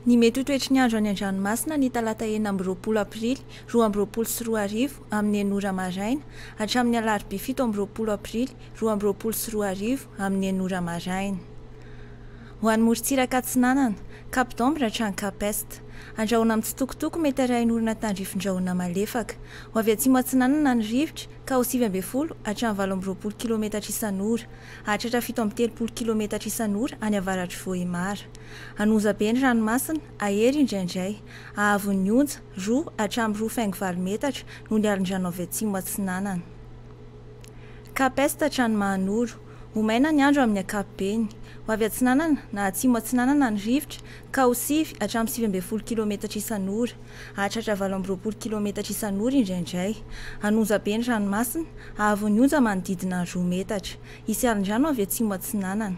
Ny mety ho toetry ny andro any an-dranomasina ny talata 26 aprily 2022 amin'ny 6 ora maraina hatramin'ny alarobia 27 aprily 2022 amin'ny 6 ora maraina. Ho an'ny morontsiraka atsinanana, Cap d'Ambre hatrany Cap Est. Andrahona mitsitokotoko mety arahin'orona tandrifin-drahona malefaka. Ho avy atsimo atsinanana ny rivotra ka ho 19 hatramin'ny 28 kilometatra isan'ora. Hahatratra 37 kilometatra isan'ora any avaratr'i Vohemar. An'Onjabe ny ranomasina, hahery indraindray. Haavon'ny onja, 2 hatramin'ny 2,8 metatra noho ny alin-drano avy atsimo atsinanana. Cap Est hatrany Mahanoro. Ho maina ny andro amin'ny ankapobeny. Ho avy atsinanana na atsimo atsinanana ny rivotra ka ho 9 hatramin'ny 19 kilometatra isan'ora. Hahatratra 28 kilometatra isan'ora indraindray. An'Onjabe ny ranomasina, haavon'ny onja manodidina ny 2 metatra. Hisy alin-drano avy atsimo atsinanana.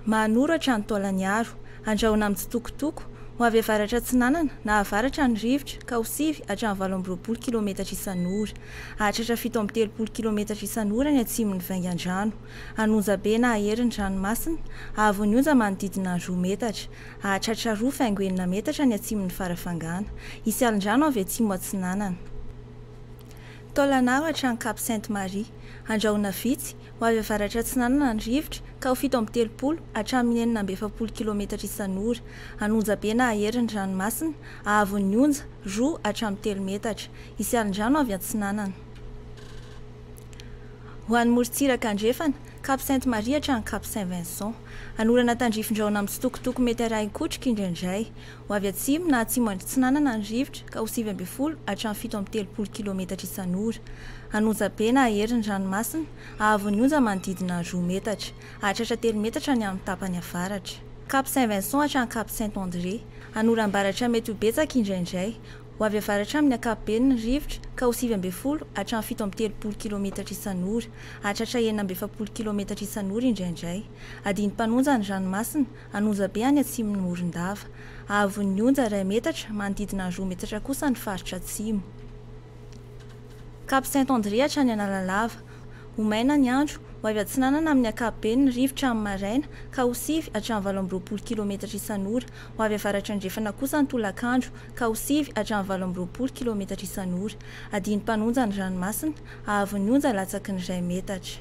Mahanoro hatrany Taolagnaro. Andrahona mitsitokotoko. Ho avy avaratra atsinanana na avaratra ny rivotra ka ho 9 hatramin'ny 28 kilometatra isan'ora. Hahatratra 37 kilometatra isan'ora ny atsimon'ny Vaingandrano. An'Onjabe na hahery ny ranomasina, haavon'ny onja manodidina ny 2 metatra. Hahatratra 2,6 metatra ny atsimon'ny Farafangana. Hisy alin-drano avy atsimo atsinanana. Taolagnaro hatrany Cap Sainte Marie. Andrahona vitsy, ho avy avaratra atsinanana ny rivotra ka ho 37 hatramin'ny 46 kilometatra isan'ora. An'Onjabe na hahery ny ranomasina, haavon'ny onja, 2 hatramin'ny 3 metatra. Hisy alin-drano avy atsinanana. Ho an'ny morontsiraka andrefana, Cap Sainte Marie hatrany Cap Saint Vincent. Hanorana tandrifin-drahona mitsitokotoko mety arahin-kotroka indraindray. Ho avy atsimo na atsimo atsinanana ny rivotra ka ho 19 hatramin'ny 37 kilometatra isan'ora. An'Onjabe na hahery ny ranomasina, haavon'ny onja manodidina ny 2 metatra. Hahatratra 3 metatra ny amin'ny tapany avaratra. Cap Saint Vincent hatrany Cap Saint André. Hanoram-baratra mety ho betsaka indraindray. Ho avy avaratra amin'ny ankapobeny ny rivotra ka ho 19 hatramin'ny 37 kilometatra isan'ora. Hahatratra 46 kilometatra isan'ora indraindray. Adin'ny mpanonja ny ranomasina, An'Onjabe any atsimon'i Morondava. Haavon'ny onja 1 metatra, manodidina ny 2 metatra kosa ny faritra atsimo. Cap Saint André hatrany Analalava. Ho maina ny andro, ho avy atsinanana amin'ny ankapobeny ny rivotra amin'ny maraina ka ho 9 hatramin'ny 28 kilometatra isan'ora. Ho avy avaratra andrefana kosa ny tolakandro ka ho 9 hatramin'ny 28 kilometatra isan'ora. Adin'ny mpanonja ny ranomasina, haavon'ny onja latsaky ny 1 metatra.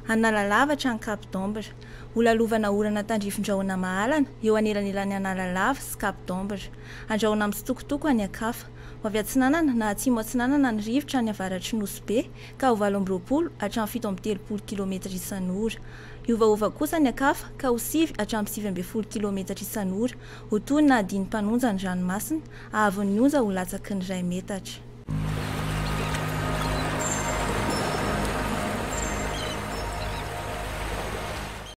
Analalava hatrany Cap d'Ambre. Ho lalovana orana tandrifin-drahona mahalana eo anelanelan'i Analalava sy Cap d'Ambre. Andrahona mitsitokotoko any an-kafa. Ho avy atsinanana na atsimo atsinanana ny rivotra any avaratry Nosy Be ka ho 28 hatramin'ny 37 kilometatra isan'ora. Hiovaova kosa ny an-kafa ka ho 9 hatramin'ny 19 kilometatra isan'ora. Ho toy ny nahadin'ny mpanonja ny ranomasina, haavon'ny onja ho latsaky ny 1 metatra.